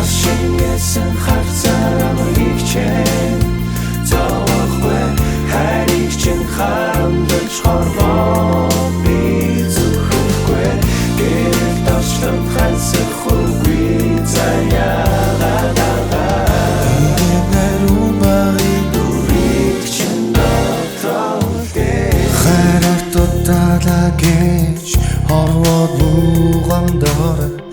Хашингэсэн харцаар амрыг чинь зовохгүй хайрыг чинь харамдаж хорвоо би зүхэхгүй гэрэл дошлон хансах үгүй заяагаад Ариун багийн дүрийг чинь дотроо үлдээ хайраар дутаалаа гэж хорвоод бууган доор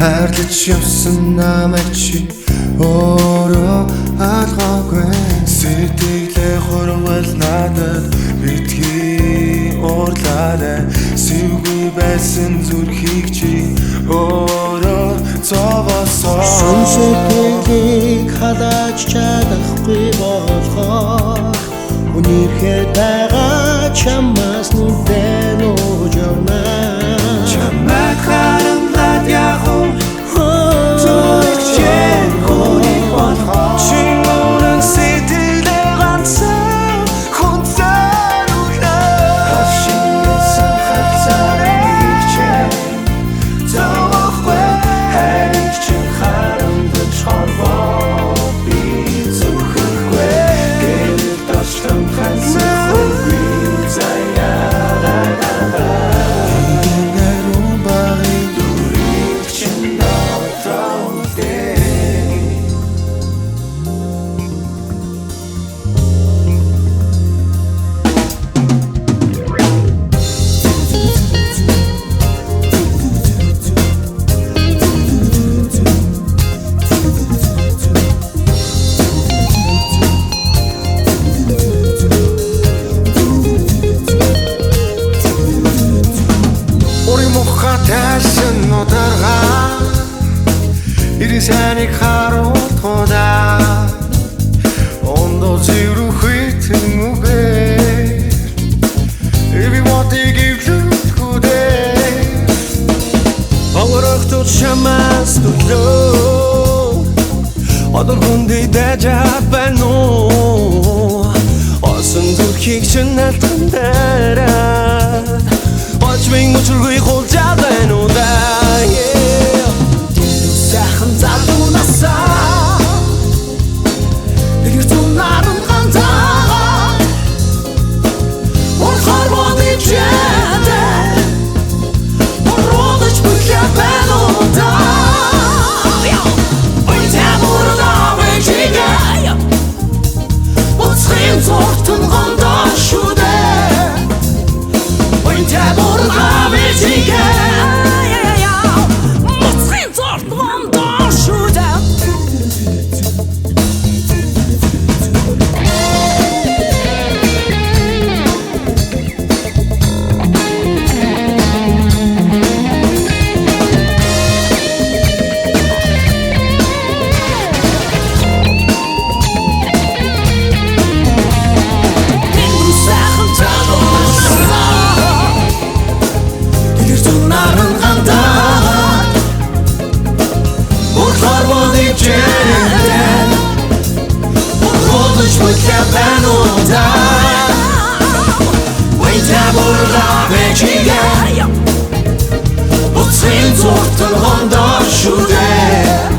хайрлаж явсан намайг чи өөрөө алгаагүй. Сэтгэлээ хурвал надад битгий уурлаарай. Сэвгүй байсан зүрхийг чи өөрөө зовоосоо. Сүм сэтгэлийг халааж чадахгүй болохоор үнэрхэд байгаа чамаас нүдэн нууж явна. Чамайг харамлаад яах вэ? Зүрх чинь хүнийг болохоо Чи үнэн сэтгэлээ ганцхан хүн зориулаа. Хашингэсэн харцаар амрыг чинь зовохгүй хайрыг чинь харамдаж хорвоо би зүхэхгүй гэрэл дошлон хансах үгүй заяагаад Ариун багийн дүрийг чинь дотроо үлдээ. Урын муха тайсан нударгаа Ирэн сайныг харуултгуудаа Ондоо зэврэх үгээр Би мотыг эвлүүлэхүүдээ. Онгорохтол чамаас төлөө одор хүндий дайжаад байна уу? Осон зүрхийг чинь алтан дээрээ Очмын учиргүй хулжаад байна уу да? Yeah. Сайхан залуу насаа Тэгэр зунаар нь ганцаагаа Бурхар бодож ядаа Буруудаж бүлээ байна уу да? Уйта бурда вэжигээ Уцхын зуртан гондоо шүү дээ. Уйта бурда вэжигээ Уцхын зуртан гондоо шүү дээ. Тэндүү сайхан залуу насаа Тэр зунаар нь гандаад Бурхар бодож ядаа Буруудаж бүлээ байна уу да? Уйта бурда вэжигээ Уцхын зуртан гондоо шүү дээ.